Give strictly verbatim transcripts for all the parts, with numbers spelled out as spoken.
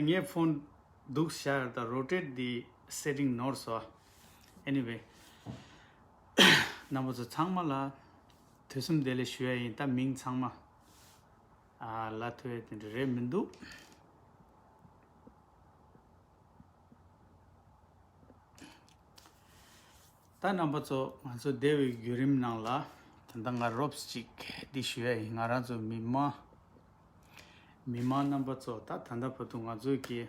ངའི་ཕོན་འདུག་ཤར་དང་རོ་ཊེཊ་འདི་སེ་ཊིང་ནོར་སོང་། ཨེ་ནི་ཝེ། རྣམ་པ་ཚོ་ཚང་མ་ལ་དུས་གསུམ་བདེ་ལེགས་ཞུ་ཡ་ཡིན། ད་མིང་ཚང་མ་ཨ་ལབ་ཐུབ་ཡ་དེ་འདྲ་རེད་མི་འདུག། ད་རྣམ་པ་ཚོ་ང་ཚོ་འདས་པའི་བརྒྱུད་རིམ་ནང་ལ་ད་ལྟ་ང་རོབ་ཅིག་འདི་ཞུ་ཡ་ཡིན། ང་རང་ཚོ་མི་མང་མི་མང་རྣམ་པ་ཚོ་ད་ད་ལྟ་བར་དུ་ང་ཚོའི་གི་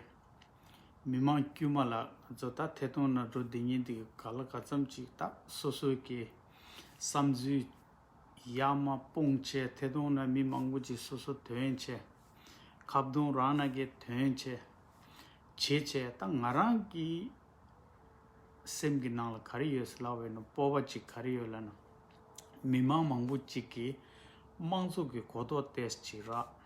མི་མང་དཀྱུས་མ་ལ་ང་ཚོ་ད་ཐད་གཏོང་ནང་འགྲོ་བསྡད་མཁན་འདི་ག་ལ་ག་ཙམ་ཅིག་ད་སོ་སོའི་གི་བསམ་ཚུལ་ཡར་མར་སྤུངས་བྱས། ཐད་གཏོང་ན་མི་མང་པོ་ཅིག་སོ་སོ་ཐོན་བྱས། ཁ་བརྡུང་རང་ན་གི་ཐོན་བྱས། བྱེད་བྱས་ད་ང་རང་གི་སེམས་ཀྱི་ནང་ལ་ག་རེ་ཡོད་ཟེར་ལབ་པ་ཡིན་ན། སྤོབས་པ་ཅིག་ག་རེ་ཡོད་ལབ་ན། མི་མང་མང་པོ་ཅིག་གིས་དམངས་གཙོ་གི་གོ་རྟོགས་ཏོག་ཙམ་ཅིག་རག།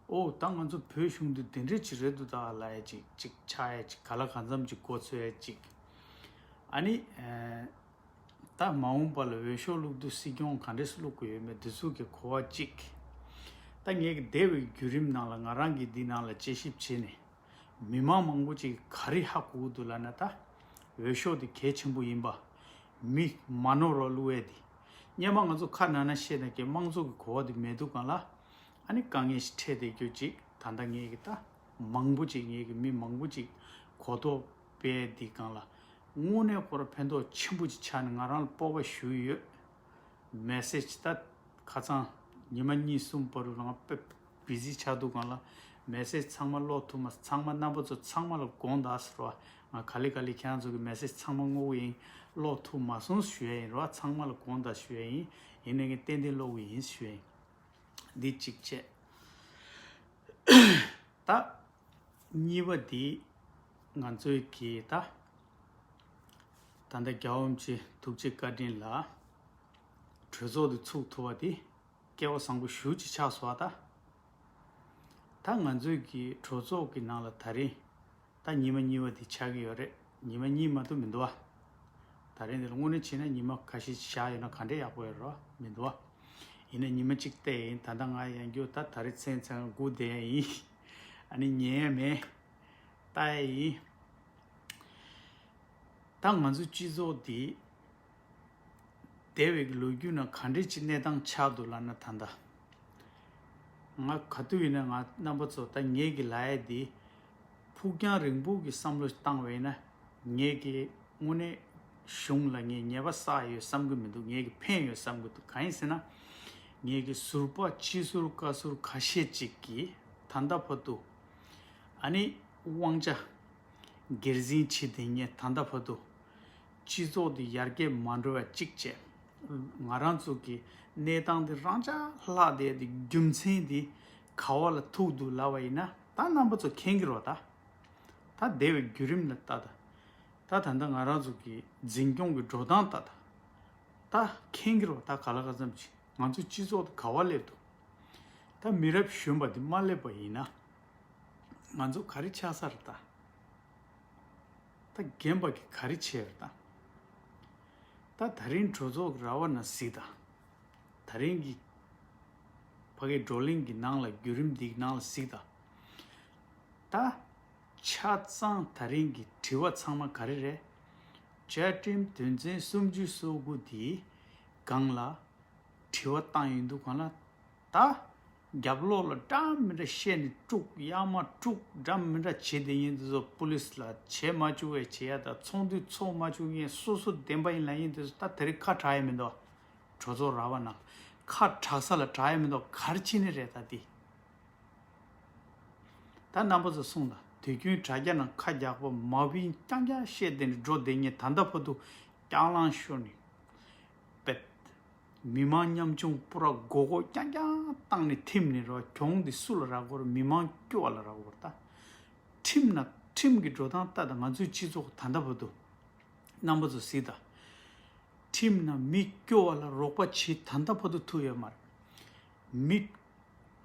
ཨོ་ད་ང་ཚོ་བོད་གཞུང་འདི་འདི་འདྲ་ཅིག་རེད་འདུག་ད་ལབ་ཡ་ཅིག་ཅིག་ཆགས་ཡ་ཅིག་ག་ལ་གང་འཚམ་ཅིག་གོ་ཚོད་ཡ་ཅིག། ཨ་ནི་ཨེ། ད་མ་འོངས་པ་ལ་འོས་ཤོག་བླུག་དུས་སྲིད་སྐྱོང་ག་འདྲས་སེ་བླུག་དགོས་ཡོད་མེད་འདི་ཚོ་གི་གོ་བ་གཅིག། ད་ངས་ཀྱི་འདས་པའི་བརྒྱུད་རིམ་ནང་ལ་ང་རང་གིས་འདི་ནང་ལ་དཔྱད་ཞིབ་བྱས་ནས་མི་མང་མང་པོ་ཅིག་ག་རེ་ཧ་གོ་གི་འདུག་ལབ་ན། ད་འོས་ཤོག་འདི་གལ་ཆེན་པོ་ཡིན་པ། མི་མ་ནོར་བ་བླུག་ཡས་འདི། སྔོན་མ་ང་ཚོ་ཁ་ནང་ན་བཤད་ན་ཀྱི་དམངས་གཙོ་གི་གོ་བ་འདི་མེད་དུས་སྒང་ལ་ཨ་ནི་དཀའ་ངལ་ཞིག་འཕྲད་བསྡད་རྒྱུ་ཅིག། ད་ལྟ་ངས་ཀྱི་ད་མང་པོ་ཅིག་ངས་ཀྱི་མི་མང་པོ་ཅིག་གོ་རྟོགས་སྤེལ་འདི་སྒང་ལ། དངོས་གནས་ཁོ་རང་ཕན་ཐོགས་ཆེན་པོ་ཅིག་ཆགས་ནས་ང་རང་ལ་སྤོབས་པ་ཞེ་པོ་ཡོད། མེ་སེ་ཇི་ད་ཁ་སང་ཉི་མ་གཉིས་གསུམ་བར་དུ་རང་དཔེ་བི་ཟི་ཆགས་དུས་སྒང་ལ་མེ་སེ་ཇི་ཚང་མ་ཀློག་ཐུབ་མ། ཚང་མ་རྣམ་པ་ཚོ་ཚང་མ་ལ་དགོངས་དག་ཟེར་བ། ང་ག་ལེ་ག་ལེ་ཁྱེད་རང་ཚོ་གི་མེ་སེ་ཇི་ཚང་མ་བསྔོ་གི་ཡིན། ཀློག་ཐུབ་མ་སོང་ཞུ་ཡ་ཡིན་རོ། ཚང་མ་ལ་དགོངས་དག་ཞུ་ཡ་ཡིན། ཡིན་ནའི་ངས་ཏན་ཏན་ཀློག་གི་ཡིན་ཞུ་ཡ་ཡིན། འདི་གཅིག་བྱས། ད་གཉིས་པ་འདི་ང་ཚོའི་གི་ད་ད་ལྟ་རྒྱལ་བ་རིན་པོ་ཆེ་ཐུགས་རྗེ་བཀའ་དྲིན་ལ་གྲོས་ཚོགས་འདི་ཚུགས་ཐུབ་པ་འདི་སྐལ་བ་བཟང་པོ་ཞེ་པོ་ཅིག་ཆགས་སོང་བ། ད་ད་ང་ཚོའི་གི་གྲོས་ཚོགས་ཀྱི་ནང་ལ་ད་རིང་ད་ཉི་མ་གཉིས་པ་འདི་ཆགས་ཀྱི་ཡོད་རེད། ཉི་མ་གཉིས་མ་གཏོགས་མི་འདུག་བ། ད་རིང་འདི་ལ་དངོས་གནས་བྱས་ན་ཉི་མ་ཁ་ཤས་བཞག་ཡོད་ན་ག་འདྲས་ཡག་པོ་ཡོད་རེད་བ། མི་འདུག་བ། ཡིན་ན་ཉི་མ་གཅིག་བལྟས་ཡིན། ད་ལྟ་ང་ཡང་རྒྱུ་ད་ད་རེས་མཚན་ཚང་སྒུག་བསྡད་ཡིན། ཨ་ནི་ཉན་ཡ་མེད། ལྟ་ཡ་ཡིན། ད་ང་ཚོའི་སྤྱི་ཚོགས་འདི་འདས་པའི་ལོ་རྒྱུས་ནང་ག་འདྲས་ཅིག་གནས་སྟངས་ཆགས་འདུག་ལབ་ན། ད་ལྟ་ང་ག་དུས་ཡིན་ན་ང་རྣམ་པ་ཚོ་ད་ངེད་ཀྱི་ལ་ཡ་འདི་ཕུགས་རྒྱང་རིང་པོ་གི་བསམ་བློ་བཏང་བ་ཡིན་ན། ངེད་ཀྱི་དངོས་གནས་གཞུང་ལ་ངས་ཉེས་པ་བསགས་ཡོད་བསམ་གྱི་མི་འདུག། ངེད་ཀྱི་ཕན་ཡོད་བསམ་གྱི་འདུག། གང་ཡིན་ཟེར་ན། ངེད་ཀྱི་ཟུར་པ་སྤྱི་ཟུར་བཀའ་ཟུར་ཁ་ཤས་ཅིག་གིས་ད་ལྟ་བར་དུ་ཨ་ནི་དབང་ཆ་སྒེར་འཛིན་བྱེད་དེ་ངས་ད་ལྟ་བར་དུ་སྤྱི་ཚོགས་འདི་ཡར་རྒྱས་མ་འགྲོ་བ་གཅིག་བྱས། ང་རང་ཚོ་གི་གནས་སྟངས་འདི་རང་འཇགས་ལྷག་བསྡད་དེ་རྒྱུ་མཚན་འདི་ག་བ་ལ་ཐུག་འདུག་ལབ་པ་ཡིན་ན། ད་རྣམ་པ་ཚོ་མཁྱེན་གྱི་རེད་བ། ད་ད་འདས་པའི་བརྒྱུད་རིམ་ལ་ལྟ་ད། ད་ད་ལྟ་ང་རང་ཚོ་གི་འཛིན་སྐྱོང་གི་འགྲོ་སྟངས་ལྟ་ད། ད་མཁྱེན་གྱི་རེད་བ། ད་ག་ལ་ག་ཙམ་ཅིག་ང་ཚོ་སྤྱི་ཚོགས་དེ་ག་བ་སླེབས་འདུག། ད་མི་རབས་གཞོན་པ་དེ་མ་སླེབས་པ་ཡིན་ན་ང་ཚོ་ག་རེ་ཆགས་ས་རེད་ད། ད་རྒན་པ་གིས་ག་རེ་བྱས་རེད་ད། ད་ད་རིང་གྲོས་ཚོགས་ཀྱི་ར་བ་ནང་གཟིགས་དང་། ད་རིང་གི་ཕ་གིའི་བགྲོ་གླེང་གི་ནང་ལ་བརྒྱུད་རིམ་འདིའི་ནང་ལ་གཟིགས་དང་། ད་ཆ་ཚང་ད་རིང་གི་དྲི་བ་ཚང་མ་ག་རེ་རེད། བཅའ་ཁྲིམས་དོན་ཚན་སུམ་ཅུ་སོ་དགུ་དེའི་སྒང་ལ་དྲི་བ་བཏང་ཡོང་དུས་སྒང་ལ། ད་རྒྱབ་ལོགས་ལ་འདྲ་མི་འདྲ་བཤད་ནས་དཀྲུག་གཡར་མ་དཀྲུག་འདྲ་མི་འདྲ་བྱེད་བསྡད་མཁན་དེ་ཚོ་པུ་ལིས་ལ་བྱེད་མ་བཅུག་པའི་བྱེད་ཡ་དང་། ཚོགས་འདུ་ཚོགས་མ་བཅུག་མཁན་སོ་སོ་བདེན་པ་ཡིན་ལབ་མཁན་དེ་ཚོ་ད་དེ་རིང་ཁ་གྲག་ཡ་མི་འདུག། གྲོས་ཚོགས་ར་བ་ནང་ཁ་གྲག་ས་ལ་གྲག་ཡ་མི་འདུག། ག་རེ་བྱས་ནས་རེད་ད་འདི། ད་རྣམ་པ་ཚོ་གསུངས་དང་། དུས་རྒྱུན་དྲ་རྒྱ་ནང་ཁ་རྒྱག་པ་མ་བིན་རྐྱང་རྐྱང་བཤད་དེ་ནས་འགྲོ་བསྡད་མཁན་ད་ལྟ་བར་དུ་རྐྱང་ལངས་ཤོར་ནས་པད། མི་མང་ཉམ་ཆུང་པུ་ར་མགོ་སྐོར་རྐྱང་རྐྱང་བཏང་ནས་ཐིམ་ནས་རོ། གྱོང་འདི་སུ་ལ་རག་གོ་ར། མི་མང་སྐྱོ་བ་ལ་རག་གོ་ར། ད་ཁྲིམས་ན་ཁྲིམས་ཀྱི་འགྲོ་སྟངས་ལྟ་དང་། ང་ཚོའི་སྤྱི་ཚོགས་ད་ལྟ་བར་དུ་རྣམ་པ་ཚོ་གཟིགས་དང་། ཁྲིམས་ན་མི་སྐྱོ་བ་ལ་རོགས་པ་བྱེད་ད་ལྟ་བར་དུ་ཐུབ་ཡོད་མ་རེད། མི་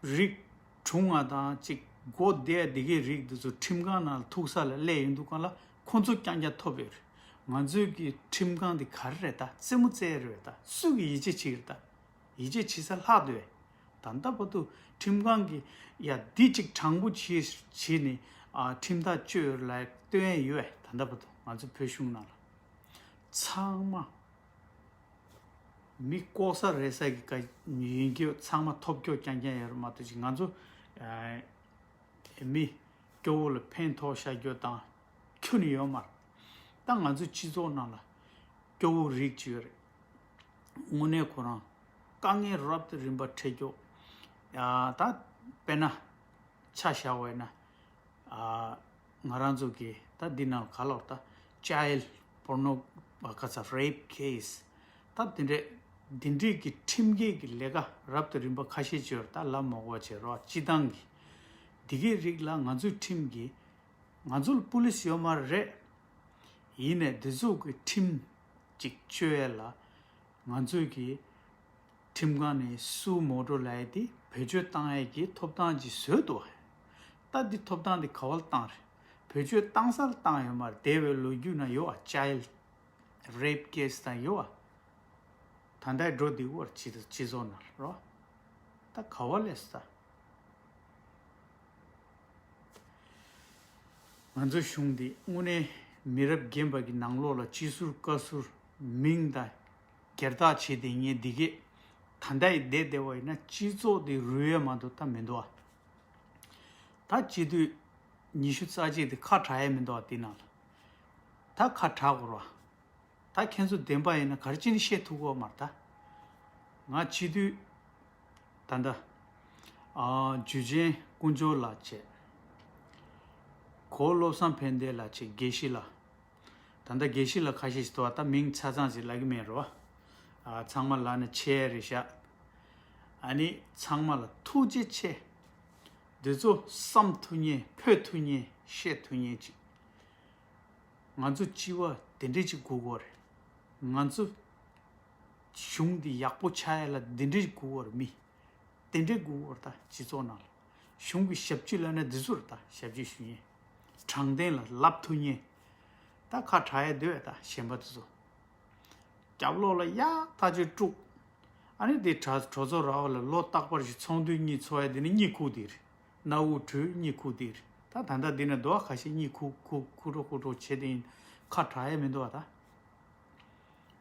རིགས་གྲུང་བ་དང་ཅིག་མགོ་བདེ་བདེ་གའི་རིགས་འདི་ཚོ་ཁྲིམས་ཁང་ནང་ལ་ཐུག་ས་ལ་སླེབས་ཡོང་དུས་སྒང་ལ་ཁོང་ཚོ་རྐྱང་རྐྱང་ཐོབ་ཡོད་རེད། ང་ཚོའི་གི་ཁྲིམས་ཁང་འདི་ག་རེ་རེད་ད། རྩེད་མོ་རྩེ་ཡ་རེད་ད། སུ་གིས་ཡིད་ཆེས་བྱེད་ཀྱི་རེད་ད། ཡིད་ཆེས་བྱེད་ས་ལྷག་འདུག་བས། ད་ལྟ་བར་དུ་ཁྲིམས་ཁང་གིས་ཡ་འདི་ཅིག་དྲང་པོ་བྱེད་བྱེད་ནས་ ཨ་ཁྲིམས་ཐག་གཅོད་ཡོད་ལ་སྟོན་ཡོད་ད་ལྟ་བར་དུ་ང་ཚོ་བོད་གཞུང་ནང་ལ་ཚང་མ་མི་ལྐོག་ཟ་རེད་ཟ་གི་ཀ་ཡིན་གྱི་ཚང་མ་ཐོབ་སྐྱོ་རྐྱང་རྐྱང་ཡོད་རེད་མ་གཏོགས་ཅིག་ང་ཚོ་ཨ་མི་སྐྱོ་བོ་ལ་ཕན་ཐོགས་ཤ་སྐྱོ་དང་ཁྱོན་ནས་ཡོད་མ་རེད། ད་ང་ཚོའི་སྤྱི་ཚོགས་ནང་ལ་སྐྱོ་བོ་རིགས་ཅིག་ཡོད་རེད། དངོས་གནས་ཁོ་རང་དཀའ་ངལ་རབ་དང་རིམ་པ་འཕྲད་སྐྱོ། ཡ་ད་དཔེར་ན་ཆ་བཞག་པ་ཡིན་ན་ཨ་ང་རང་ཚོ་གི་ད་འདི་ནང་ག་ལོར་ད་child porno་ག་ཚ་rape case་ད་དེ་འདྲས་འདི་འདྲས་ཀྱི་ཁྲིམས་འགལ་གྱི་ལས་ཀ་རབ་དང་རིམ་པ་ཁ་ཤས་ཅིག་ཡོད་རེད། ད་ལབ་མ་དགོས་པ་བྱས་རོགས་སྤྱི་བཏང་གི་འདི་གའི་རིགས་ལ་ང་ཚོའི་ཁྲིམས་ཀྱི་ང་ཚོ་ལ་པུ་ལིས་ཡོད་མ་རེད། ཡིན་ནའི་འདི་ཚོ་གི་ཁྲིམས་ཅིག་གཅོད་ཡས་ལ་ང་ཚོས་ཀྱི་ཁྲིམས་ཁང་ནས་སུའུ་མོ་ཊོ་ལབ་ཡས་དེ་བེད་སྤྱོད་བཏང་ཡས་ཀྱི་ཐོབ་ཐང་ཅིག་བཟོས་འདུག་ད་འདི་ཐོབ་ཐང་འདི་ག་བ་ལ་བཏང་རེད། བེད་སྤྱོད་བཏང་ས་ལ་བཏང་ཡོད་མ་རེད། འདས་པའི་ལོ་རྒྱུས་ནང་ཡོད་ཨ་child rape case་དང་ཡོད་ཨ། ད་ལྟའི་འགྲོ་འདི་བར་སྤྱི་སྤྱི་ཚོགས་ནང་རོ། ད་ག་བ་ལས་ས། ང་ཚོའི་གཞུང་འདི་དངོས་གནས་མི་རབས་རྒན་པ་གི་ནང་ལོགས་ལ་སྤྱི་ཟུར་བཀའ་ཟུར་མིང་དང་སྒེར་བདག་བྱེད་དེ་ངས་འདི་གས་ད་ལྟ་ཡི་བསྡད་བསྡད་པ་ཡིན་ན་སྤྱི་ཚོགས་འདི་རུལ་ཡས་མ་གཏོགས་ད་མི་འདུག་ཨ། ད་སྤྱི་འཐུས་ཉི་ཤུ་རྩ་གཅིག་དེ་ཁ་གྲག་ཡས་མི་འདུག་ཨ་དེ་ནང་ལ། ད་ཁ་གྲག་དགོས་ར། ད་ཁྱེད་ཚོ་བདེན་པ་ཡིན་ན་ག་རེ་ཅི་ནས་བཤད་ཐུབ་ཀྱི་ཡོད་མ་རེད་ད། ང་སྤྱི་འཐུས་ད་ལྟ་ཨ་འཇུ་ཆེན་དཀོན་མཆོག་ལགས་བྱས། གོ་བློ་བཟང་ཕན་བདེ་ལགས་བྱས་དགེ་བཤེས་ལགས། ད་ལྟ་དགེ་བཤེས་ལགས་ཁ་ཤས་ཤིག་འདུག་བ། ད་མིང་ཆ་ཚང་ཞིག་ལབ་ཀྱི་མེད་རོ། ཨ་ཚང་མ་ལབ་ན་ཆེ་རེད་ཤག་ཨ་ནི་ཚང་མ་ལ་ཐུགས་རྗེ་ཆེ། འདི་ཚོ་བསམ་ཐུབ་མཁན་ཕོད་ཐུབ་མཁན་བཤད་ཐུབ་མཁན་ཅིག་ང་ཚོ་སྤྱི་བ་དེ་འདྲས་ཅིག་དགོས་ཀྱི་ཡོད་རེད། ང་ཚོ་གཞུང་འདི་ཡག་པོ་ཆགས་ཡ་ལ་འདི་འདྲས་ཅིག་དགོས་ཀྱི་ཡོད་རེད། མི་དེ་འདྲས་དགོས་ཀྱི་ཡོད་རེད། ད་སྤྱི་ཚོགས་ནང་ལ་གཞུང་གི་ཞབས་ཕྱི་ལབ་ན་འདི་ཚོ་རེད། ད་ཞབས་ཕྱི་ཞུ་མཁན་དྲང་བདེན་ལ་ལབ་ཐུབ་མཁན་ད་ཁ་གྲག་ཡ་འདོད་ད་གཞན་པ་དེ་ཚོ། རྒྱབ་ལོགས་ལ་ཡག་ཐག་ཆོད་དཀྲུག་ཨ་ནི་དེ་གྲ་གྲོས་ཚོགས་ར་བ་ལ་ལོ་རྟག་པར་ཞིག་ཚོགས་འདུ་གཉིས་ཚོགས་ཡ་དེ་ནི་གཉིད་ཁུག་དེ་རེད། གནའ་བོའི་གྲོས་གཉིད་ཁུག་དེ་རེད། ད་ད་ལྟ་འདི་ན་རྡོ་ཁ་ཤས་གཉིད་ཁུག་ཁུག་ཁུག་འགྲོ་ཁུག་འགྲོ་བྱེད་དེ་ཡིན། ཁ་གྲག་ཡ་མི་འདུག་ཨ། ད་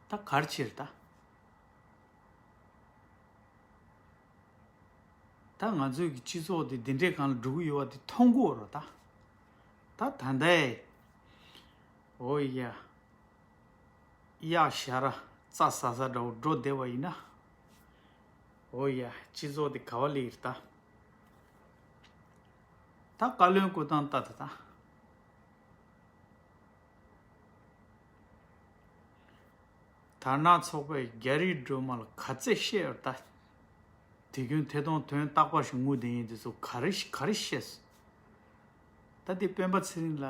ད་ག་རེ་བྱེད་རེད་ད། ད་ང་ཚོའི་གི་སྤྱི་ཚོགས་དེ་འདི་འདྲའི་སྒང་ལ་འགྲོ་གི་ཡོད་པ་དེ་མཐོང་གི་ཡོད་རེད་ད། ད་ད་ལྟའི་འོ་ཡ། གཡག་ཞ་ར་རྩྭ་ཟ་ཟ་འདྲ་བོ་འགྲོ་བསྡད་པ་ཡིན་ན། འོ་ཡ་སྤྱི་ཚོགས་དེ་ག་བ་ལ་ཡིར་ད། ད་བཀའ་བློན་སྐུ་ཐང་ལྟ་ད་ད། དར་ནག་ཚོགས་པས་རྒྱ་རིགས་སྒྲོལ་མ་ལ་ག་ཚད་བཤད་ཡོད་ད། དེ་ཁྱོན་ཐད་གཏོང་དོན་རྟག་པར་ཞིག་ངུ་བསྡད་ཡིན་དེ་ཚོ་ག་རེ་ག་རེ་བཤད་སོང་། ད་དེ་སྤེན་པ་ཚེ་རིང་ལ།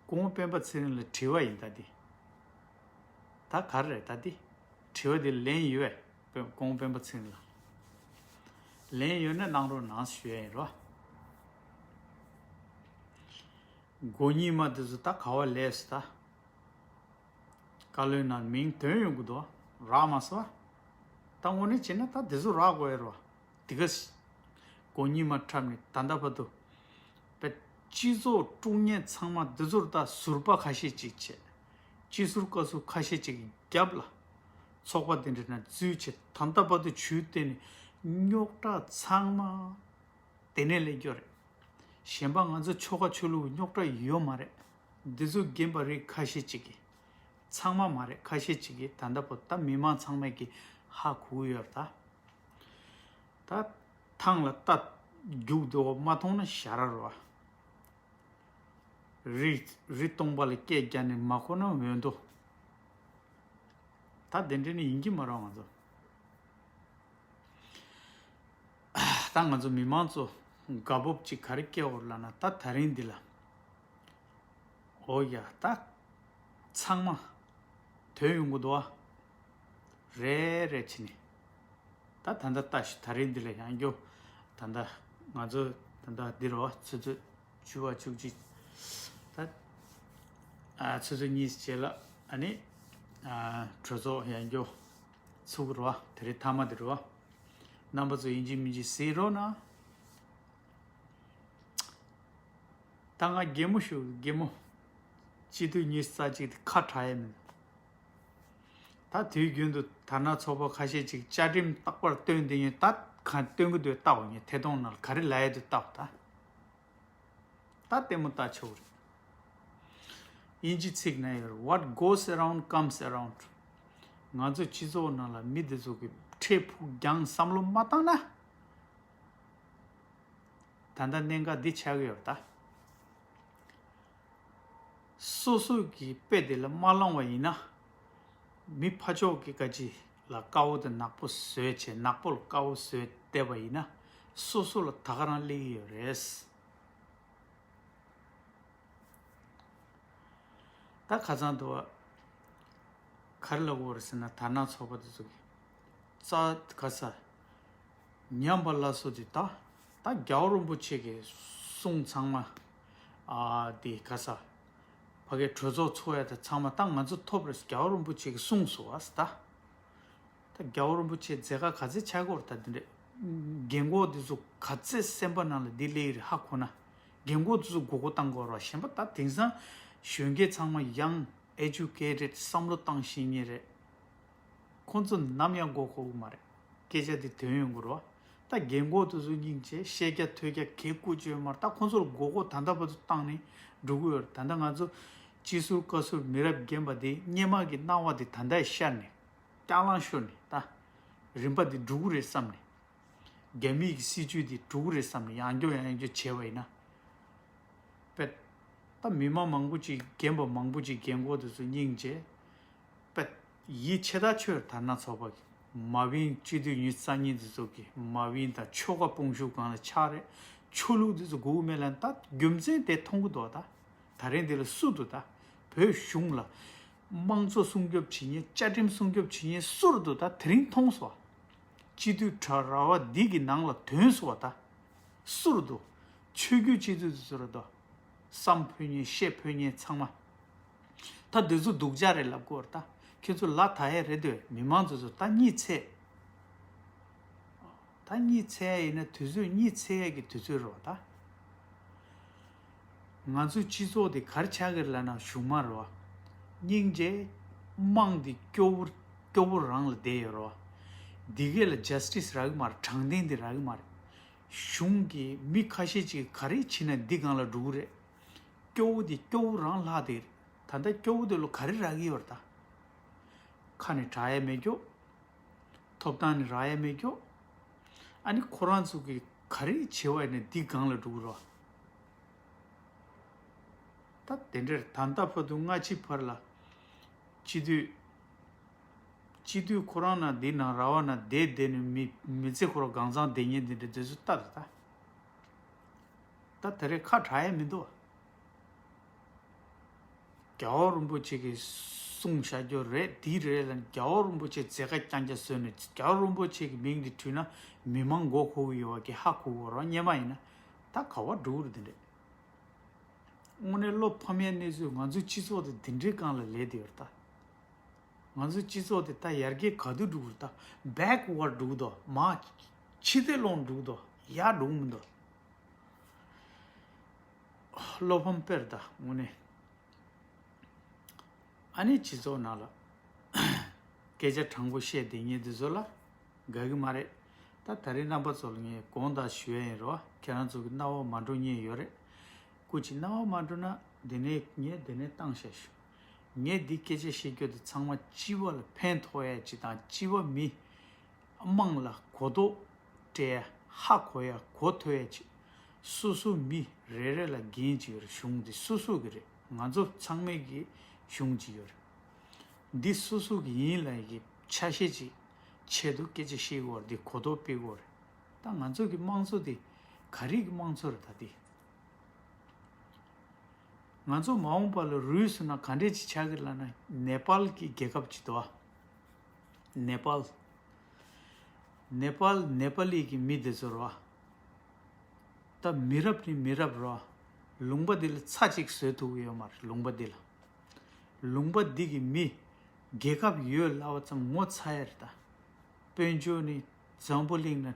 སྐུ་ངོ་སྤེན་པ་ཚེ་རིང་ལ་དྲི་བ་ཡིན་ད་དེ། ད་ག་རེ་རེད་ད་དེ། དྲི་བ་དེ་ལན་ཡོད་པས་སྐུ་ངོ་སྤེན་པ་ཚེ་རིང་ལ། ལན་ཡོད་ན་གནང་རོགས་གནང་ཞུ་ཡ་ཡིན་རོ། མགོ་གཉིས་མ་དེ་ཚོ་ད་ག་བ་ལས་སུ་ད། བཀའ་བློན་ནང་མིང་ཐོན་ཡོང་གི་འདུག་རག་མ་སོང་། ད་དངོས་གནས་བྱས་ན་ད་དེ་ཚོ་རག་དགོས་ཡ་རོ། དེ་ག་སི། མགོ་གཉིས་མ་འཁྲབ་ནས་ད་ལྟ་བར་དུ། པའི་སྤྱི་ཚོགས་དཀྲུག་མཁན་ཚང་མ་འདི་ཚོར་ད་ཟུར་པ་ཁ་ཤས་ཅིག་བྱས། སྤྱི་ཟུར་བཀའ་ཟུར་ཁ་ཤས་ཅིག་གི་རྒྱབ་ལ། ཚོགས་པ་དེ་འདྲ་ན་འཛུལ་བྱས་ད་ལྟ་བར་དུ་ཇུས་བཏོན་ནས་རྙོག་དྲ་ཚང་མ་དེ་ནས་སླེབས་རྒྱུ་རེད། གཞན་པ་ང་ཚོ་ཆོལ་ཁ་ཆོས་ལུགས་རྙོག་དྲ་ཡོད་མ་རེད། འདི་ཚོ་རྒན་པ་རིགས་ཁ་ཤས་ཅིག་གིས། ཚང་མ་མ་རེད་ཁ་ཤས་ཅིག་གིས་ད་ལྟ་བར་ད་མི་མང་ཚང་མས་ཀྱི་ཧ་གོ་གི་ཡོད་རེད་ད། ད་ཐང་ལ་རྟ་རྒྱུག་འདུག་མ་མཐོང་ན་ཞ་ར་རོ། རི་རི་སྟོང་པ་ལ་སྐད་རྒྱག་ནས་མ་གོ་ན་འོན་ཏོ། ད་དེ་འདྲ་ནི་ཡིན་གྱི་མ་རེད་ང་ཚོ། ད་ང་ཚོ་མི་མང་ཚོ་དགའ་སྤོབས་ཅིག་ག་རེ་སྐྱེ་འོར་ལ་ན་ད་ད་རིང་འདི་ལ། འོ་ཡ་ད། ཚང་མ། དོན་ཡོང་གི་འདུག་ཨ། རེད་རེད་བྱས་ནས། ད་ད་ལྟ་ལྟ་ཞིག་ད་རེས་འདི་ལ་ཡང་རྒྱུ། ད་ལྟ་ང་ཚོ་ད་ལྟ་འདི་རུ་ཆུ་ཚོད་བཅུ་པ་བཅུ་གཅིག་ད་ཨ་ཆུ་ཚོད་གཉིས་རྗེས་ལ་ཨ་ནི་ཨ་གྲོས་ཚོགས་ཡང་རྒྱུ་ཚུགས་རུ་དེ་རིང་མཐའ་མ་འདི་རུ་རྣམ་པ་ཚོ་ཡིན་གཅིག་མིན་གཅིག་གཟིགས་རོགས་གནང་། ད་ང་གད་མོ་ཤོར་གི། གད་མོ། སྤྱི་འཐུས་ཉི་ཤུ་རྩ་གཅིག་དེ་ཁ་གྲག་ཡས་མིན། ད་དུས་རྒྱུན་དུ་དར་ནག་ཚོགས་པ་ཁ་ཤས་ཅིག་བཅའ་ཁྲིམས་རྟག་པར་བཏོན་བསྡད་མཁན། ད་གང་བཏོན་གྱི་འདུག་ལྟ་བ། ངས་ཐད་གཏོང་ནང་ལ་ག་རེ་ལབ་ཡས་འདུག་ལྟ་བ། ད་ད་ལྟད་མོ་ལྟ་ཆོག་རེད། དབྱིན་ཇི་ཚིག་ནང་ཡོད་རེད། What goes around comes around། ང་ཚོ་སྤྱི་ཚོགས་ནང་ལ་མི་འདི་ཚོ་གི་འཕྲལ་ཕུགས་རྒྱང་བསམ་བློ་མ་བཏང་ན། ད་ལྟ་གནད་འགག་འདི་ཆགས་ཀྱི་ཡོད་རེད་ད། སོ་སོ་གི་དཔེ་དེ་ལ་མ་བླངས་པ་ཡིན་ན། མི་ཕར་ཕྱོགས་ཀྱི་ག་ཅི་ལ་དཀར་པོ་དང་ནག་པོ་བཟོས་བྱས། ནག་པོ་ལ་དཀར་པོ་བཟོས་བསྡད་པ་ཡིན་ན། སོ་སོ་ལ་ད་ག་རང་སླེབས་ཀྱི་ཡོད་རེད། ད་ཁ་སང་དུ་བ། ག་རེ་ལབ་དགོས་རེད་ཟེར་ན། དར་ནག་ཚོགས་པ་དེ་ཚོ་གི་རྩ་ག་ས་ཉམས་པ་སླར་གསོ་དེ། ད་ད་རྒྱལ་བ་རིན་པོ་ཆེ་གི་གསུང་ཚང་མ། ཨ་དེ་ག་ས་ཕ་གི་གྲོས་ཚོགས་ཚོགས་ཡ་དེ་ཚང་མ་ད་ང་ཚོ་ཐོབ་རེད། རྒྱལ་བ་རིན་པོ་ཆེ་གི་གསུང་སོ་བ་ད། ད་རྒྱལ་བ་རིན་པོ་ཆེ་མཛད་ཁ་ག་ཚོད་ཆགས་ཀྱི་ཡོད་རེད་ད། འདི་འདྲས་རྒན་གོག་འདི་ཚོ་ག་ཚོད་སེམས་པ་ནང་ལ་འདི་སླེབས་རེད་ཧ་གོ་ན། རྒན་གོག་འདི་ཚོ་མགོ་སྐོར་བཏང་དགོས་རེད་པ། གཞན་པ་ད་དེང་སང་གཞོན་སྐྱེས་ཚང་མ་ཡང་ཨེ་ཇུ་ཀེ་ཊེཌ་བསམ་བློ་བཏང་ཤེས་མཁན་རེད། ཁོང་ཚོ་ནམ་ཡང་མགོ་འཁོར་གི་མ་རེད། སྐད་ཆ་འདི་དོན་ཡོང་གི་རེད་པ། ད་རྒན་གོག་དེ་ཚོ་སྙིང་རྗེ། བཤད་རྒྱ་ཐོས་རྒྱ་གེ་ཀུ་ཅོ་ཡོད་མ་རེད། ད་ཁོང་ཚོར་མགོ་སྐོར་ད་ལྟ་བར་དུ་བཏང་ནས་འགྲོ་གི་ཡོད་རེད། ད་ལྟ་ང་ཚོ་སྤྱི་ཟུར་བཀའ་ཟུར་མི་རབས་རྒན་པ་དེ་སྔོན་མ་གི་སྣང་བ་དེ་ད་ལྟ་ཤར་ནས་རྐྱང་ལངས་ཤོར་ནས། ད་རིམ་པ་འདི་འགྲོ་གི་རེད་བསམ་ནས། རྒྱ་མིའི་གི་སྲིད་ཇུས་འདི་འགྲོ་གི་རེད་བསམ་ནས་ཡང་སྐྱོར་ཡང་སྐྱོར་བྱས་པ་ཡིན་ན། དཔེ། ད་མི་མང་མང་པོ་ཅིག་རྒན་པ་མང་པོ་ཅིག་རྒན་གོག་དེ་ཚོ་སྙིང་རྗེ། དཔེ། ཡིད་ཆེས་ད་ཆོས་དར་ནག་ཚོགས་པ་གི་མ་བིན། སྤྱི་འཐུས་ཉི་ཤུ་རྩ་གཉིས་དེ་ཚོ་གི་མ་བིན་དང་ཆོལ་ཁ་སྤོང་ཤུགས་སྒང་ལ་ཆགས་རེད། ཆོས་ལུགས་དེ་ཚོ་དགོས་མེད་ལ། ད་རྒྱུ་མཚན་དེ་མཐོང་གི་འདུག་ད། ད་རིང་འདི་ལ་སུ་འདུག་ད། བོད་གཞུང་ལ་དམངས་གཙོ་སྲུང་སྐྱོབ་བྱེད་མཁན། བཅའ་ཁྲིམས་སྲུང་སྐྱོབ་བྱེད་མཁན་སུ་རེད་འདུག་ད། དེ་རིང་མཐོང་སོང་། སྤྱི་འཐུས་གྲྭ་ར་བ་འདི་གི་ནང་ལ་ཐོན་སོང་བ་ད། སུ་རེད་འདུག། ཆོས་བརྒྱུད་སྤྱི་འཐུས་དེ་ཚོ་རེད་འདུག། བསམ་ཕོད་མཁན་བཤད་ཕོད་མཁན་ཚང་མ། ད་འདི་ཚོ་སྡུག་ཅག་རེད་ལབ་དགོས་རེད་ད། ཁྱེད་ཚོ་ལ་ད་ཡས་རེད་འདུག། མི་མང་ཚོ་ཚོ་ད་གཉིད་ཚད། ད་གཉིད་ཚད་ཡིན་ན་དུས་ཚོད་གཉིད་ཚད་ཡས་ཀྱི་དུས་ཚོད་རེད་པ་ད། ང་ཚོའི་སྤྱི་ཚོགས་དེ་ག་རེ་ཆགས་ཀྱི་རེད་ལབ་ན། གཞུང་མ་རེད་པ། སྙིང་རྗེ། དམངས་དེ་སྐྱོ་བོ་སྐྱོ་བོ་རང་ལ་བསྡད་ཡོད་རེད་པ། འདི་གས་ལ་ཇས་ཊིས་རག་གི་མ་རེད། དྲང་བདེན་དེ་རག་གི་མ་རེད། གཞུང་གི་མི་ཁ་ཤས་ཅིག་ག་རེ་བྱས་ན་འདི་སྒང་ལ་འགྲོ་གི་རེད། སྐྱོ་བོ་དེ་སྐྱོ་བོ་རང་ལྷག་དེ་རེད། ད་ལྟ་སྐྱོ་བོ་དེ་ལ་ག་རེ་རག་གི་ཡོད་རེད་ད། ཁ་ནས་གྲག་ཡས་མེད་སྐྱོ། ཐོབ་ཐང་ནི་རག་ཡས་མེད་སྐྱོ། ཨ་ནི་ཁོ་རང་ཚོ་གིས་ག་རེ་བྱེད་པ་ཡིན་ན་འདི་སྒང་ལ་འགྲོ་གི་རེད་པ། ད་དེ་འདྲར་ད་ལྟ་བར་དུ་སྔ་ཕྱི་བར་ལ་སྤྱི་འཐུས། སྤྱི་འཐུས་ཁོ་རང་ན་འདི་ནང་ར་བ་ན་བསྡད་བསྡད་ནས་མི་མི་ཚེ་ཁོ་རང་གང་ཚང་བསྡད་མཁན་འདི་འདྲ་དེ་ཚོ་ལྟ་རེད་ད། ད་དེ་རིང་ཁ་གྲག་ཡས་མི་འདུག། རྒྱལ་བ་རིན་པོ་ཆེ་གིས་གསུངས་བཞག་རྒྱུ་རེད། འདི་རེད་ལ། རྒྱལ་བ་རིན་པོ་ཆེ་མཛད་ཁ་རྐྱང་རྐྱང་བཟོས་ནས་རྒྱལ་བ་རིན་པོ་ཆེ་གི་མིང་འདི་བྲིས་ན་མི་མང་མགོ་འཁོར་གི་ཡོད་པ་གི་ཧ་གོ་གི་ཡོད་རེད་པ། སྔོན་མ་ཡིན་ན། ད་ག་པར་འགྲོ་གི་རེད་འདི་འདྲས། དངོས་གནས་བློ་ཕམ་ཡས་གནས་ཚུལ། ང་ཚོའི་སྤྱི་ཚོགས་དེ་འདི་འདྲའི་སྒང་ལ་སླེབས་བསྡད་ཡོད་རེད་ད། ང་ཚོའི་སྤྱི་ཚོགས་དེ་ད་ཡར་རྒྱས་ག་དུས་འགྲོ་གི་རེད་ད། བེག་ཝར་འགྲོ་གི་འདུག། མར་ཕྱི་བལྟས་སློག་འགྲོ་གི་འདུག། ཡར་འགྲོ་གི་མི་འདུག། བློ་ཕམ་དཔེར་ད་དངོས་གནས། ཨ་ནི་སྤྱི་ཚོགས་ནང་ལ་སྐད་ཆ་དྲང་པོ་བཤད་བསྡད་མཁན་འདི་ཚོ་ལ་དགའ་གི་མ་རེད། ད་ད་རིང་རྣམ་པ་ཚོ་ལ་ངས་དགོངས་དག་ཞུ་ཡ་ཡིན་རོ། ཁྱེད་རང་ཚོ་གི་རྣ་བ་མ་འགྲོ་མཁན་ཡོད་རེད། སྐུ་མཁྱེན། རྣ་བ་མ་འགྲོ་ན་འདི་ནས་ངས་འདི་ནས་བཏང་བཞག་ཞུ། ངས་འདི་སྐད་ཆ་བཤད་རྒྱུ་དེ་ཚང་མ་སྤྱི་པ་ལ་ཕན་ཐོགས་ཡ་ཅིག་དང་། སྤྱི་པ་མི་དམངས་ལ་གོ་རྟོགས་སྤྲད་ཡ། ཧ་གོ་ཡ། གོ་ཐོས་ཡ་ཅིག། སོ་སོ་མི་རེ་རེ་ལ་འགན་ཅིག་ཡོད་རེད། གཞུང་འདི་སོ་སོ་གི་རེད། ང་ཚོ་ཚང་མའི་གི་གཞུང་ཅིག་ཡོད་རེད། འདི་སོ་སོ་གི་ཡིན་ལབ་ཡ་གི་ཆ་ཤས་ཅིག་ཆེད་དུ་སྐད་ཆ་བཤད་དགོས་རེད། འདི་གོ་རྟོགས་སྤེལ་དགོས་རེད། ད་ང་ཚོ་གི་དམངས་གཙོ་འདི་ག་རེ་གི་དམངས་གཙོ་རེད་ད་འདི། ང་ཚོ་མ་འོངས་པ་ལ་རུལ་སོང་ན་ག་འདྲས་ཅིག་ཆགས་ཀྱི་ལབ་ན། ནེ་པཱལ་གྱི་རྒྱལ་ཁབ་ཅིག་འདུག་ཨ། ནེ་པཱལ། ནེ་པཱལ། ནེ་པཱ་ལི་གི་མི་དེ་ཚོ་རོ། ད་མི་རབས་ནས་མི་རབས་རོ། ལུང་པ་འདི་ལ་ཚ་གཅིག་བཟོ་ཐུབ་ཀྱི་ཡོད་མ་རེད། ལུང་པ་འདི་ལ། ལུང་པ་འདི་གི་མི་རྒྱལ་ཁབ་ཡོད་ལབ་པ་ཙམ་ངོ་ཚ་ཡ་རེད་ད། དཔལ་འབྱོར་ནི་འཛམ་བུ་གླིང་ན་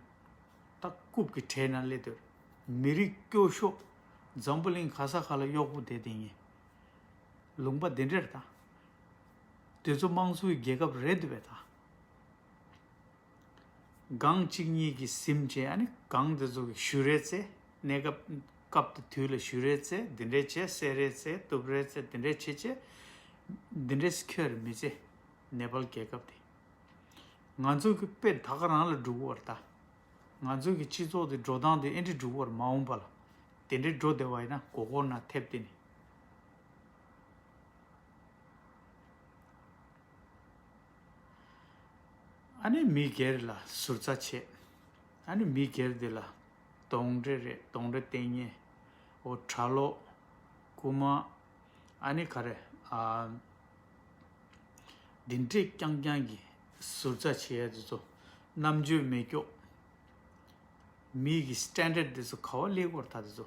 ད་རྐུབ་ཀྱི་གྲས་ན་སླེབས་སྡོད། མི་རིགས་སྐྱོ་ཤོས་ འཛམ་བུ་གླིང་ག་ས་ག་ལ་གཡོག་པོ་བསྡད་དེ་ཡིན། ལུང་པ་འདི་འདྲར་ད། དེ་ཚོ་དམངས་གཙོའི་རྒྱལ་ཁབ་རེད་འདུག་པས་ད། སྒང་གཅིག་གཉིས་ཀྱིས་ཟིན་བྱས། ཨ་ནི་སྒང་དེ་ཚོ་གིས་ཞུ་རེས་བཙལ། གནས་སྐབས་སྐབས་དེ་དུས་ལ་ཞུ་རེས་བཙལ། འདི་འདྲས་བྱས། བསད་རེས་བཙལ། གཏུབ་རེས་བཙལ། འདི་འདྲས་བྱས་བྱས། འདི་འདྲས་ཁྱོན་ནས་མི་བཙལ། ནེ་པཱལ་རྒྱལ་ཁབ་དེ། ང་ཚོ་གི་དཔེ་ད་ག་རང་ལ་འགྲོ་གི་ཡོད་རེད་ད། ང་ཚོ་གི་སྤྱི་ཚོགས་དེ་འགྲོ་སྟངས་དེ་ཨེ་འདྲས་འགྲོ་གི་ཡོད་རེད། མ་འོངས་པ་ལ་དེ་འདྲས་འགྲོ་བསྡད་པ་ཡིན་ན་མགོ་སྐོར་ནང་ཐེབས་དེ་ནི། ཨ་ནི་མི་སྒེར་ལ་ཟུར་ཟ་བྱེད། ཨ་ནི་མི་སྒེར་དེ་ལ་གདོན་འདྲེ་རེད། གདོན་འདྲེ་བསྟེན་མཁན། འོ་གྲྭ་ལོག་རྐུན་མ། ཨ་ནི་ག་རེ། ཨ། འདི་འདྲས་རྐྱང་རྐྱང་གི་ཟུར་ཟ་བྱེད་ཡ་དེ་ཚོ། རྣམ་དཔྱོད་མེད་སྐྱོ། མི་གི་སི་ཊན་ཌར་ཌི་དེ་ཚོ་ག་པར་སླེབས་ཀྱི་ཡོད་རེད་ད་དེ་ཚོ།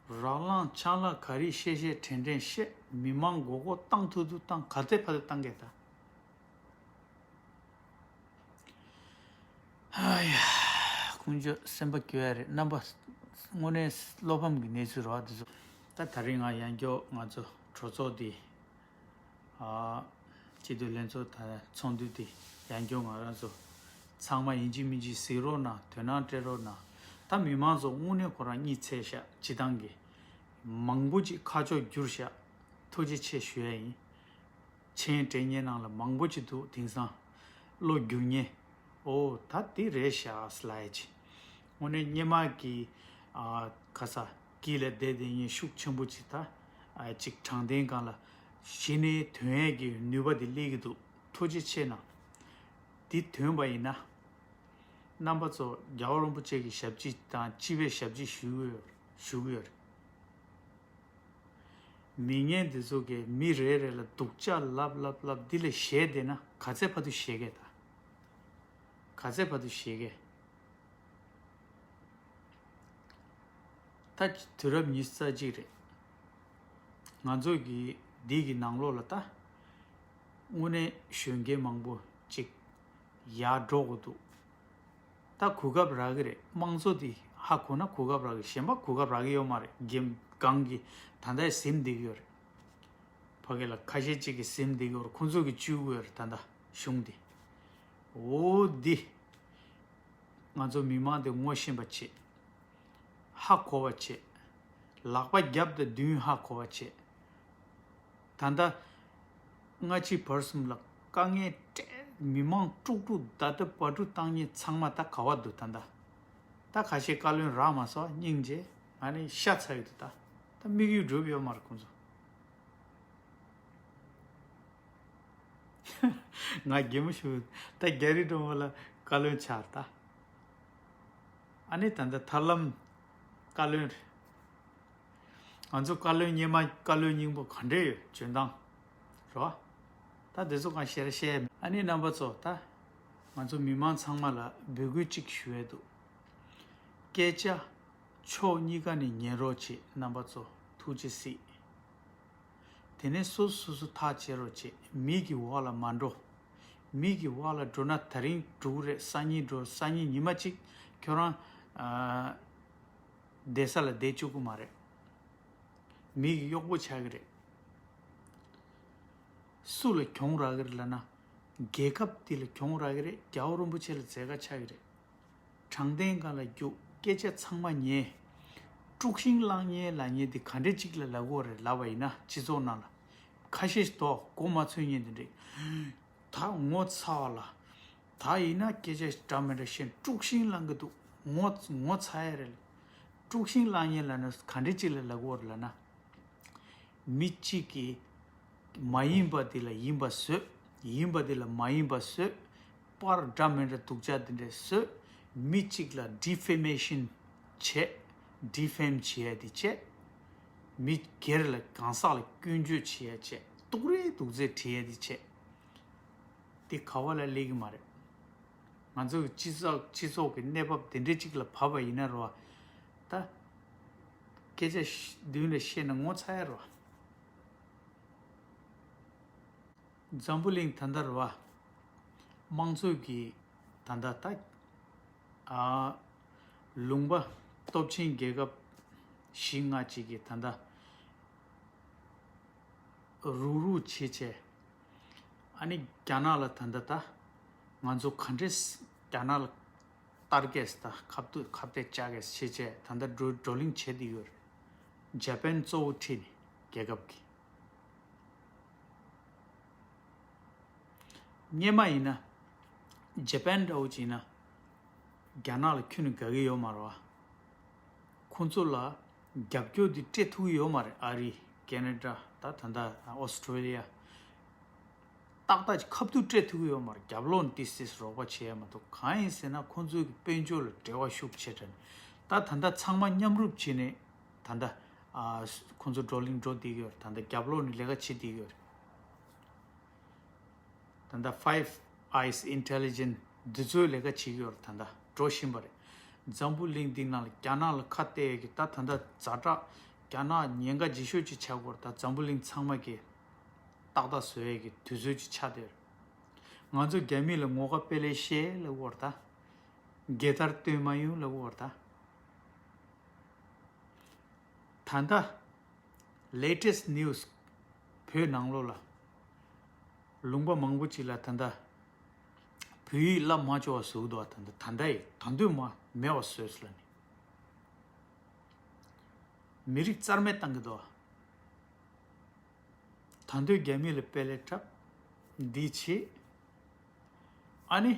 རག་ལངས་ཆང་ལ་ག་རེ་བཤད་བཤད་དྲན་དྲན་བཤད། མི་མང་མགོ་སྐོར་བཏང་ཐུབ་ཐུབ་བཏང་། ག་ཚད་བར་དུ་བཏང་གི་ད། ཨ་ཡ། ཀུན་སྤྱོད་སེམས་པ་སྐྱོ་ཡ་རེད། རྣམ་པ་དངོས་གནས་བློ་ཕམ་གྱི་གནས་ཚུལ་རེད་བ་འདི་ཚོ། ད་ད་རེས་ང་ཡང་སྐྱར་ང་ཚོ་གྲོས་ཚོགས་འདི། ཨ། སྤྱི་འཐུས་ལྷན་ཚོགས་དང་ཚོགས་འདུ་འདི་ཡང་སྐྱར་ང་རང་ཚོ་ཚང་མ་ཡིན་གཅིག་མིན་གཅིག་གཟིགས་རོགས་གནང་། དོ་སྣང་སྤྲད་རོགས་གནང་། ད་མི་མང་ཚོ་དངོས་གནས་ཁོ་རང་གཉིད་སད་ཤག་སྤྱི་བཏང་གི་མང་པོ་ཅིག་ཁ་ཕྱོགས་བསྒྱུར་ཤག་ཐུགས་རྗེ་ཆེ་ཞུ་ཡ་ཡིན། མཆན་སྤྲད་མཁན་ནང་ལ་མང་པོ་ཅིག་འདུག་དེང་སང་བློ་བསྒྱུར་མཁན། ཨོ་ད་དེ་རེད་ཤག་ལབ་ཡ་ཅིག་དངོས་གནས་སྔོན་མ་གི། ཨ། ག་ས། དཀྱིལ་ལ་བསྡད་བསྡད་མཁན་ཤུགས་ཆེན་པོ་ཅིག་ད། ཨ། ཅིག་དྲང་བདེན་སྒང་ལ་གཞི་ནས་ཐོན་ཡས་ཀྱི་ནུས་པ་དེ་སླེབས་ཀྱི་འདུག་ཐུགས་རྗེ་ཆེ་གནང་། འདི་ཐོན་པ་ཡིན་ན། རྣམ་པ་ཚོ་རྒྱལ་བ་རིན་པོ་ཆེ་གི་ཞབས་ཕྱི་དང་སྤྱི་པའི་ཞབས་ཕྱི་ཞུ་གི་ཡོད། ཞུ་གི་ཡོད་རེད། མི་ངན་འདི་ཚོ་གིས་མི་རེ་རེ་ལ་སྡུག་ཅག་ལབ་ལབ་ལབ་འདི་ལས་ཞེད་བསྡད་ན་ག་ཚད་བར་དུ་ཞེད་གས་ད། ག་ཚད་བར་དུ་ཞེད་གས། ད་དུས་རབས་ཉི་ཤུ་རྩ་གཅིག་རེད། ང་ཚོ་གི་འདི་གི་ནང་ལོགས་ལ་ད་དངོས་གནས་གཞོན་སྐྱེས་མང་པོ་ཅིག་ཡར་འགྲོ་དགོས་འདུག་ད་གོ་སྐབས་རག་གི་རེད། དམངས་གཙོ་འདི་ཧ་གོ་ན་གོ་སྐབས་རག་གི། གཞན་པ་གོ་སྐབས་རག་གི་ཡོད་མ་རེད། སྒེམ་གང་གི་ད་ལྟ་ཟིན་བསྡད་ཀྱི་ཡོད་རེད། ཕ་གི་ལ་ཁ་ཤས་ཅིག་གིས་ཟིན་བསྡད་ཀྱི་ཡོད་རེད། ཁོང་ཚོ་གིས་བཅོས་ཀྱི་ཡོད་རེད་ད་ལྟ་གཞུང་འདི། འོ་འདི། ང་ཚོ་མི་མང་འདི་ངོ་ཤེས་པ་བྱེད། ཧ་གོ་བ་བྱེད། ལག་པ་རྒྱབ་དང་མདུན་ཧ་གོ་བ་བྱེད། ད་ལྟ་སྔ་ཕྱི་བར་གསུམ་ལ་དཀའ་ངལ་སྤྲད། མི་མང་དཀྲུག་དཀྲུག་བརྡབ་བརྡབ་བ་དཀྲུག་བཏང་མཁན་ཚང་མ་ད་ག་བ་འདུག་ད་ལྟ། ད་ཁ་ཤས་བཀའ་བློན་རག་མ་སོང་། སྙིང་རྗེ། ཨ་ནི་ཤ་ཚ་ཡི་འདུག་ད་ད་དམིགས་ཡུལ་འགྲུབ་ཡོད་མ་རེད་ཁོང་ཚོ། ང་གད་མོ་ཤོར། ད་རྒྱ་རི་སྒྲོལ་མ་ལགས་བཀའ་བློན་ཆགས་ད། ཨ་ནི་ད་ལྟ་ཐར་ལམ་བཀའ་བློན་རེད། ང་ཚོ་བཀའ་བློན་སྔོན་མ་བཀའ་བློན་རྙིང་པ་ག་འདྲས་ཡོད་འཇོན་ཐང་། རེད་བ། ད་དེ་ཚོ་གང་བཤད་ར་བཤད་ཡ་མེད། ཨ་ནི་རྣམ་པ་ཚོ་ད། ང་ཚོ་མི་མང་ཚང་མ་ལ་འབོད་སྐུལ་གཅིག་ཞུ་ཡས་འདུག་སྐད་ཆ་ཕྱོགས་གཉིས་ཀ་ནས་ཉན་རོགས་བྱེད། རྣམ་པ་ཚོ་ཐུགས་རྗེ་གཟིགས། དེ་ནས་སོ་སོ་སོ་སོ་ཐག་བཅད་རོགས་བྱེད། མི་གི་འོག་ལ་མ་འགྲོ། མི་གི་འོག་ལ་འགྲོ་ན་དེ་རིང་འགྲོ་གི་རེད། སང་ཉིན་འགྲོ། སང་ཉིན་ཉི་མ་གཅིག་ཁྱོད་རང་ཨ་བསྡད་ས་ལ་བསྡད་བཅུག་གི་མ་རེད། མི་གི་གཡོག་པོ་ཆགས་ཀྱི་རེད། སུ་ལ་གྱོང་རག་གི་རེད་ལབ་ན། རྒྱལ་ཁབ་འདི་ལ་གྱོང་རག་གི་རེད། རྒྱལ་བ་རིན་པོ་ཆེ་ལ་མཛད་དཀའ་ཆགས་ཀྱི་རེད། དྲང་བདེན་སྒང་ལ་རྒྱུགས། སྐད་ཆ་ཚང་མ་ཉན། དཀྲུག་ཤིང་བསླང་མཁན་ལབ་མཁན་འདི་ག་འདྲས་ཅིག་ལ་ལབ་དགོས་རེད་ལབ་པ་ཡིན་ན། སྤྱི་ཚོགས་ནང་ལ་ཁ་ཤས་ཤིག་འདུག་མགོ་མ་ཚོས་མཁན་དེ་འདྲས། ད་ངོ་ཚ་བ་ལ། ད་ཡིན་ན་སྐད་ཆ་འདྲ་མི་འདྲ་བཤད། དཀྲུག་ཤིང་བསླང་གི་འདུག་ངོ་ངོ་ཚ་ཡ་རེད། དཀྲུག་ཤིང་བསླང་མཁན་ལབ་ན་ག་འདྲས་ཅིག་ལ་ལབ་དགོས་རེད་ལབ་ན། མི་གཅིག་གིས་མ་ཡིན་པ་དེ་ལ་ཡིན་པ་བཟོས། ཡིན་པ་དེ་ལ་མ་ཡིན་པ་བཟོས། པར་འདྲ་མི་འདྲ་སྡུག་ཅག་དེ་འདྲ་བཟོས། མི་གཅིག་ལ་ཌི་ཕེ་མེ་ཤན་བྱས། ཌི་ཕེམ་བྱེད་ཡ་དེ་བྱས། མི་སྒེར་ལ་གང་ཟག་ལ་སྐྱོན་བརྗོད་བྱེད་ཡ་བྱས། སྡུག་རུས་སྡུག་ཚད་བྲིས་ཡ་དེ་བྱས། དེ་ག་བ་ལ་སླེབས་ཀྱི་མ་རེད། ང་ཚོ་གི་སྤྱི་ཚོགས་སྤྱི་ཚོགས་ཀྱི་གནས་བབ་དེ་འདྲའི་ཅིག་ལ་བབས་པ་ཡིན་ན་རོ། ད་སྐད་ཆ་ཤ་མདུན་ལ་བཤད་ན་ངོ་ཚ་ཡ་རོ། འཛམ་བུ་གླིང་ད་ལྟ་རོ། དམངས་གཙོ་གི་ད་ལྟ་ད། ཨ། ལུང་པ་སྟོབས་ཆེན་རྒྱལ་ཁབ་བཞི་ལྔ་གཅིག་གིས་ད་ལྟ་རུག་རུག་བྱེད་བྱས། ཨ་ནི་རྒྱ་ནག་ལ་ད་ལྟ་ད་ང་ཚོ་ག་འདྲས་རྒྱ་ནག་ལ་ལྟ་གས་ད་ཁ་གཏད་ཁ་གཏད་བཅག་གས་བྱེད་བྱས་ད་ལྟ་བགྲོ་བགྲོ་གླེང་བྱེད་དེ་ཡོད་རེད། ཇ་པན་གཙོ་བོ་ཁྲིད་ནས་རྒྱལ་ཁབ་ཀྱི། སྔོན་མ་ཡིན་ན། ཇ་པན་འདྲ་བོ་ཅིག་ཡིན་ན། རྒྱ་ནག་ལ་ཁྱོན་ནས་དགའ་གི་ཡོད་མ་རེད་བ། ཁོང་ཚོ་ལ་རྒྱབ་སྐྱོར་འདི་སྤྲད་ཐུབ་ཀྱི་ཡོད་མ་རེད། ཨ་རི། ཁེ་ན་ཌ། ད་ད་ལྟ་ཨོ་སི་ཀྲོ་ལི་ཡ། ཏག་ཏག་ཅིག་ཁ་ཐུག་སྤྲད་ཐུབ་ཀྱི་ཡོད་མ་རེད། རྒྱབ་ལོགས་ནས་ཏིས་ཏིས་རོགས་པ་བྱེད་ཡ་མ་གཏོགས། གང་ཡིན་ཟེར་ན་ཁོང་ཚོའི་དཔལ་འབྱོར་ལ་འབྲེལ་བ་ཤུགས་ཆེ་དྲགས་ནས། ད་ད་ལྟ་ཚང་མ་མཉམ་རུབ་བྱས་ནས་ད་ལྟ་ཨ་ཁོང་ཚོ་བགྲོ་གླེང་འགྲོ་བསྡད་ཀྱི་ཡོད་རེད། ད་ལྟ་རྒྱབ་ལོགས་ནས་ལས་ཀ་བྱེད་བསྡད་ཀྱི་ཡོད་རེད། ད་ལྟ་Five Eyes Intelligence འདི་ཚོའི་ལས་ཀ་བྱེད་ཀྱི་ཡོད་རེད། ད་ལྟ་འགྲོ་བཞིན་པ་རེད། འཛམ་བུ་གླིང་འདི་ནང་ལ་རྒྱ་ནག་ལ་ཁ་གཏད་ཡས་ཀྱི་ད་ད་ལྟ་ཛ་དྲག་རྒྱ་ནག་ཉེན་ཁ་ལྗིད་ཤོས་ཅིག་ཆགས་ཀྱི་ཡོད་རེད། ད་འཛམ་བུ་གླིང་ཚང་མ་གི་ཏག་ཏག་བཟོ་ཡས་ཀྱི་དུས་ཚོད་ཅིག་ཆགས་བསྡད་ཡོད་རེད། ང་ཚོ་རྒྱ་མི་ལ་ངོ་དགའ་དཔེ་ལེགས་བཤད་ལབ་ཀྱི་ཡོད་རེད་ད། རྒྱལ་དར་སྟོན་མ་ཡོང་ལབ་ཀྱི་ཡོད་རེད་ད། ད་ལྟ་latest news བོད་ནང་ལོགས་ལ་ལུང་པ་མང་པོ་ཅིག་ལ་ད་ལྟ་བོད་ཡིག་བསླབ་མ་བཅུག་པ་བཟོ་གི་འདུག་ད་ལྟ་ད་ལྟ་ཡི་ད་འདོད་མ་མེད་པ་བཟོས་ཟེར་ལབ་ནས་མི་རིགས་རྩ་མེད་བཏང་གི་འདུག་ད་འདོད་རྒྱ་མི་ལ་དཔེ་ལེགས་འཁྲབ་འདི་བྱེད། ཨ་ནི།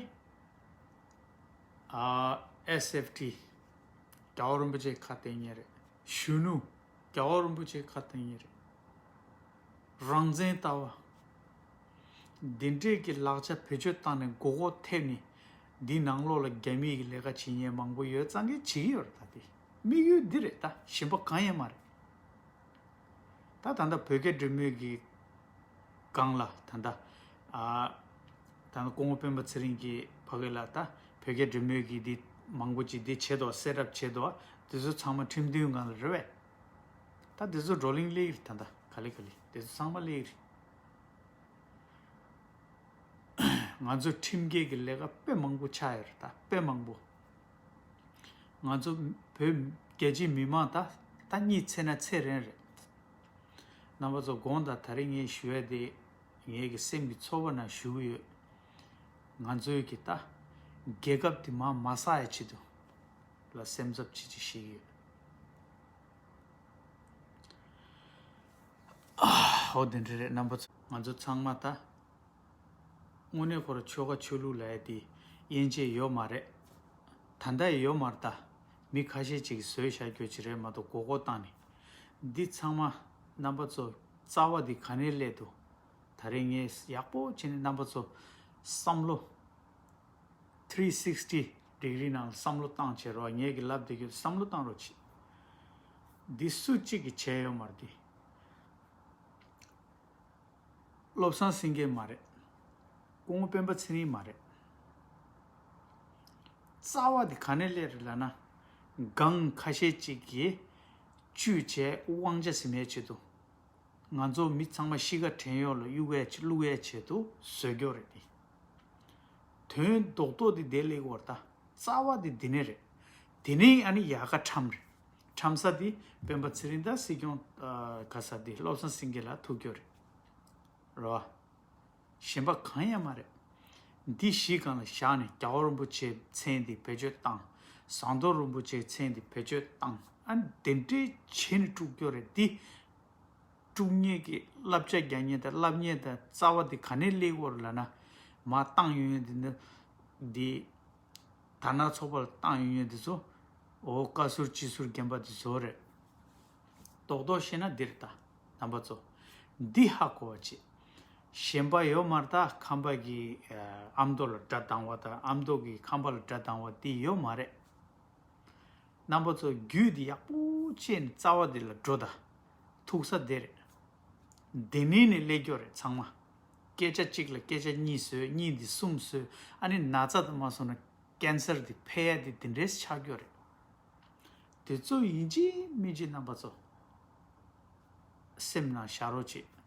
ཨ། ཨེས་ཨེཕ་ཊི། རྒྱལ་བ་རིན་པོ་ཆེ་ཁ་གཏད་ངེས་རེད། གཞོན་ནུ། རྒྱལ་བ་རིན་པོ་ཆེ་ཁ་གཏད་ངེས་རེད། རང་བཙན་ལྟ་བ། འདི་འདྲས་ཀྱི་ལག་ཆ་བེད་སྤྱོད་བཏང་ནས་མགོ་སྐོར་ཐེབས་ནས། འདི་ནང་ལོགས་ལ་རྒྱ་མི་གི་ལས་ཀ་བྱེད་མཁན་མང་པོ་ཡོད་ཙང་གི་བྱེད་ཀྱི་ཡོད་རེད། ད་དེ་དམིགས་ཡུལ་འདི་རེད། ད་གཞན་པ་གང་ཡང་མ་རེད། ད་ད་ལྟ་བོད་སྐད་འགྲེམས་སྟོན་གྱི་སྒང་ལ་ད་ལྟ་ཨ། ད་ལྟ་སྐུ་ངོ་སྤེན་པ་ཚེ་རིང་གིས་ཕ་གི་ལ་ད་བོད་སྐད་འགྲེམས་སྟོན་གྱི་འདི་མང་པོ་ཅིག་འདི་བྱེད་དོ། སེ་ཊབ་བྱེད་དོ། དེ་ཚོ་ཚང་མ་ཁྲིམས་མཐུན་སྒང་ལ་རེད་པས། ད་དེ་ཚོ་བགྲོ་གླེང་སླེབས་ཀྱི་རེད། ད་ལྟ་ག་ལེ་ག་ལེ་དེ་ཚོ་ཚང་མ་སླེབས་ཀྱི་རེད། ང་ཚོ་ཁྲིམས་འགལ་གྱི་ལས་ཀ་དཔེ་མང་པོ་ཆགས་ཡོད་རེད། ད་དཔེ་མང་པོ། ང་ཚོ་བོད་རྒྱ་ཆེའི་མི་མང་ད་ད་གཉིད་ཚད་ན་ཚད་རན་རེད། རྣམ་པ་ཚོ་དགོངས་དག་ད་རེས་ངས་ཞུ་ཡ་དེ་ངའི་གི་སེམས་ཀྱི་ཚོར་བ་ནང་ཞུ་གི་ཡོད། ང་ཚོའི་གི་ད་རྒྱལ་ཁབ་དེ་མར་མ་ཟག་ཡ་ཆེད་དུ་ལ་སེམས་འཚབ་ཆེ་ཆེ་བྱེད་ཀྱི་ཡོད། ཨོ་དེ་འདྲ་རེད། རྣམ་པ་ཚོ་ང་ཚོ་ཚང་མ་ད། དངོས་གནས་ཁོ་ར་ཆོལ་ཁ་ཆོས་ལུགས་ལབ་ཡ་དེ་དབྱེ་འབྱེད་ཡོད་མ་རེད། ད་ལྟ་ཡི་ཡོད་མ་རེད་ད། མི་ཁ་ཤས་ཅིག་གིས་བཟོས་བཞག་རྒྱུ་ཅིག་རེད་མ་གཏོགས་མགོ་སྐོར་བཏང་ནས། འདི་ཚང་མ་རྣམ་པ་ཚོ་རྩ་བ་འདི་ག་ནས་སླེབས་འདུག་ད་རེས་ངས་ཡག་པོ་བྱས་ནས་རྣམ་པ་ཚོ་བསམ་བློ་three sixty degree ནང་ལ་བསམ་བློ་བཏང་བྱས་རོགས། ངས་གི་ལབ་བསྡད་རྒྱུ་བསམ་བློ་བཏང་རོགས་བྱེད། འདི་སུ་གཅིག་གིས་བྱས་ཡོད་མ་རེད་འདི། བློ་བཟང་སེང་གེ་མ་རེད། སྐུ་ངོ་སྤེན་པ་ཚེ་རིང་མ་རེད། རྩ་བ་འདི་ག་ནས་སླེབས་རེད་ལབ་ན། སྒང་ཁ་ཤས་ཅིག་གིས་བཅུག་བྱས་དབང་ཆ་ཟིན་པའི་ཆེད་དུ། ང་ཚོ་མི་ཚང་མ་གཤིས་ཀ་བྲན་གཡོག་ལ་གཡུག་ཡས་བླུག་ཡས་ཆེད་དུ་བཟོས་རྒྱུ་རེད་འདི། དོན་རྡོག་རྡོག་འདི་དེ་སླེབས་ཀྱི་ཡོད་རེད་ད། རྩ་བ་འདི་འདི་ནས་རེད། དེ་ནས་ཨ་ནི་ཡལ་ག་ཁྲམ་རེད། ཁྲམ་ས་འདི་སྤེན་པ་ཚེ་རིང་དང་སྲིད་སྐྱོང་ཨ་ག་ས་འདི་བློ་བཟང་སེང་གེ་ལ་ཐུག་རྒྱུ་རེད། རེད་བ། གཞན་པ་གང་ཡང་མ་རེད། འདི་བཞི་སྒང་ལ་བཞག་ནས་རྒྱལ་བ་རིན་པོ་ཆེའི་མཚན་འདི་བེད་སྤྱོད་བཏང་། ཟམ་གདོང་རིན་པོ་ཆེའི་མཚན་འདི་བེད་སྤྱོད་བཏང་། ཨ་ནི་དེ་འདྲས་བྱས་ནས་དཀྲུག་རྒྱུ་རེད་འདི། དཀྲུག་མཁན་གྱི་བསླབ་བྱ་རྒྱག་མཁན་དང་བསླབ་མཁན་དང་རྩ་བ་འདི་ག་ནས་སླེབས་ཡོད་རེད་ལབ་ན། མར་བཏང་ཡོང་ཡོང་འདི་ནི་འདི། དར་ནག་ཚོགས་པ་ལ་བཏང་ཡོང་ཡོང་འདི་ཚོ། འོ་བཀའ་ཟུར་སྤྱི་ཟུར་རྒན་པ་འདི་ཚོ་རེད། རྡོག་རྡོག་བཤད་ན་འདི་རེད་ད། རྣམ་པ་ཚོ། འདི་ཧ་གོ་བ་བྱེད། གཞན་པ་ཡོད་མ་རེད་ད། ཁམས་པ་གི་ཨ་ཨ་མདོ་ལ་དགྲ་སྡང་བ་དང་ཨ་མདོ་གི་ཁམས་པ་ལ་དགྲ་སྡང་བ་འདི་ཡོད་མ་རེད། རྣམ་པ་ཚོ་རྒྱུས་འདི་ཡག་པོ་བྱས་ནས་རྩ་བ་འདི་ལ་འགྲོ་ད། ཐུག་ས་འདི་རེད། འདི་ནས་ནས་སླེབས་རྒྱུ་རེད་ཚང་མ། སྐད་ཆ་གཅིག་ལ་སྐད་ཆ་གཉིས་བཟོས། གཉིས་འདི་གསུམ་བཟོས། ཨ་ནི་ན་ཚ་དང་མ་སོང་ན་ཀན་སར་འདི་འཕེལ་ཡ་འདི་འདི་འདྲས་ཆགས་རྒྱུ་རེད། དེ་ཚོ་ཡིན་གཅིག་མིན་གཅིག་རྣམ་པ་ཚོ་སེམས་ནང་བཞག་རོགས་བྱེད།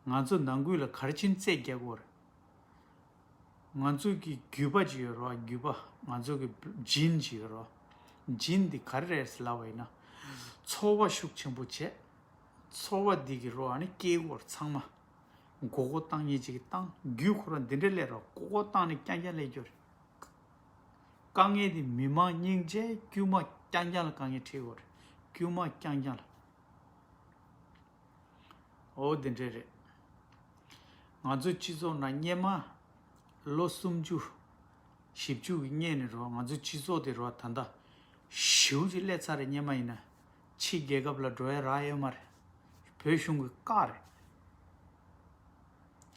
ང་ཚོ་ནང་ཁུལ་ལ་ག་རེ་བྱས་ནས་རྩོད་རྒྱག་དགོས་རེད། ང་ཚོ་གི་རྒྱུད་པ་ཅིག་ཡོད་རེད་བ། རྒྱུད་པ། ང་ཚོ་གི་ཇིན་ཅིག་ཡོད་རེད་བ། སྦྱིན་འདི་ག་རེ་རེད་ལབ་པ་ཡིན་ན། ཚོར་བ་ཤུགས་ཆེན་པོ་བྱས། ཚོར་བ་འདི་གི་རོ་ཨ་ནི་སྐྱེ་བོར་ཚང་མ། མགོ་སྐོར་བཏང་ཉེས་ཅིག་བཏང་། རྒྱུ་ཁོ་རང་འདི་འདྲ་ལས་རོ་མགོ་སྐོར་བཏང་ནས་རྐྱང་རྐྱང་ལས་རྒྱུ་རེད། དཀའ་ངལ་འདི་མི་མང་སྙིང་རྗེ་དཀྱུས་མ་རྐྱང་རྐྱང་ལ་དཀའ་ངལ་འཕྲད་ཡོད་རེད། དཀྱུས་མ་རྐྱང་རྐྱང་ལ། འོ་དེ་འདྲས་རེད། ང་ཚོའི་སྤྱི་ཚོགས་ནང་སྔོན་མ་ལོ་སུམ་ཅུ། བཞི་བཅུ་གི་སྔོན་ནས་རོ་ང་ཚོའི་སྤྱི་ཚོགས་དེ་རོ་ད་ལྟ་ཞེ་པོ་ཅིག་སླེབས་ཚར་རེད། སྔོན་མ་ཡིན་ན་ཕྱི་རྒྱལ་ཁབ་ལ་འགྲོ་ཡ་རག་ཡོད་མ་རེད། བོད་གཞུང་གི་བཀག་རེད།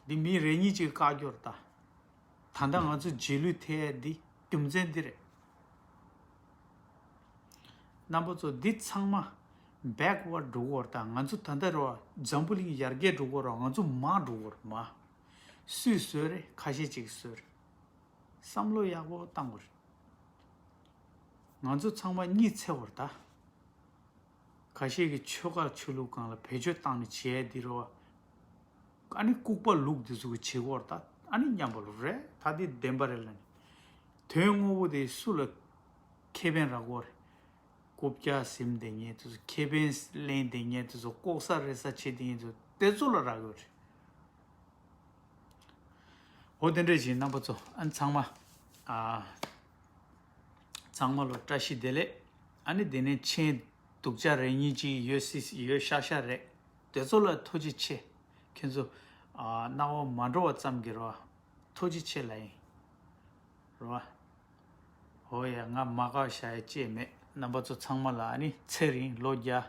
འདི་མི་རེ་གཉིས་ཅིག་བཀག་རྒྱུ་རེད་ད། ད་ལྟ་ང་ཚོ་རྗེས་ལུས་ཐེབས་ཡ་འདི་རྒྱུ་མཚན་འདི་རེད། རྣམ་པ་ཚོ་འདི་ཚང་མ་བེག་ཝར་འགྲོ་གི་ཡོད་རེད་ད། ང་ཚོ་ད་ལྟ་རེད་བ་འཛམ་བུ་གླིང་ཡར་རྒྱས་འགྲོ་གི་ཡོད་རེད། ང་ཚོ་མར་འགྲོ་གི་ཡོད་རེད་མར། སུས་བཟོས་རེད། ཁ་ཤས་ཅིག་བཟོས་རེད། བསམ་བློ་ཡག་པོ་བཏང་དགོས་རེད། ང་ཚོ་ཚང་མ་གཉིད་སད་དགོས་རེད་ད། ཁ་ཤས་ཀྱིས་ཆོལ་ཁ་ཆོས་ལུགས་སྒང་ལ་བེད་སྤྱོད་བཏང་ནས་བྱས་འདི་རོ། ཨ་ནི་ལྐུགས་པ་ལུག་འདི་ཚོ་གི་བྱེད་སྒོ་རེད་ད། ཨ་ནི་མཉམ་པ་ལོ་རེད་ད། འདི་བདེན་པ་རེད་ལ་ནི། དོན་དངོས་པོ་དེ་སུ་ལ་ཁེ་ཕན་རག་གི་རེད། རྐུབ་བཀྱག་ཟིན་བསྡད་མཁན་དེ་ཚོ། ཁེ་ཕན་ལེན་བསྡད་མཁན་དེ་ཚོ། ལྐོག་ཟ་རེ་ཟ་བྱེད་བསྡད་མཁན་དེ་ཚོ་དེ་ཚོ་ལ་རག་གི་རེད། འོ་དེ་འདྲ་བཞིན་རྣམ་པ་ཚོ་ཨ་ནི་ཚང་མ། ཨ། ཚང་མ་ལ་བཀྲ་ཤིས་བདེ་ལེགས། ཨ་ནི་དེ་ནས་མཆན་སྡུག་ཅག་རེ་གཉིས་ཅིག་ཡོད་སྲིད་ཡོད་ཤག་ཤག་རེད། དེ་ཚོ་ལ་ཐུགས་རྗེ་ཆེ། ཁྱེད་ཚོ། ཨ། སྣང་བ་མ་འགྲོ་བ་ཙམ་གྱིས་རོ། ཐུགས་རྗེ་ཆེ་ལ་ཡིན། རོ། ཧོ་ཡ། ང་མ་དགའ་བ་བྱ་ཡ་ཅི་ཡང་མེད། རྣམ་པ་ཚོ་ཚང་མ་ལ་ཨ་ནི་ཚེ་རིང་ལོ་བརྒྱ།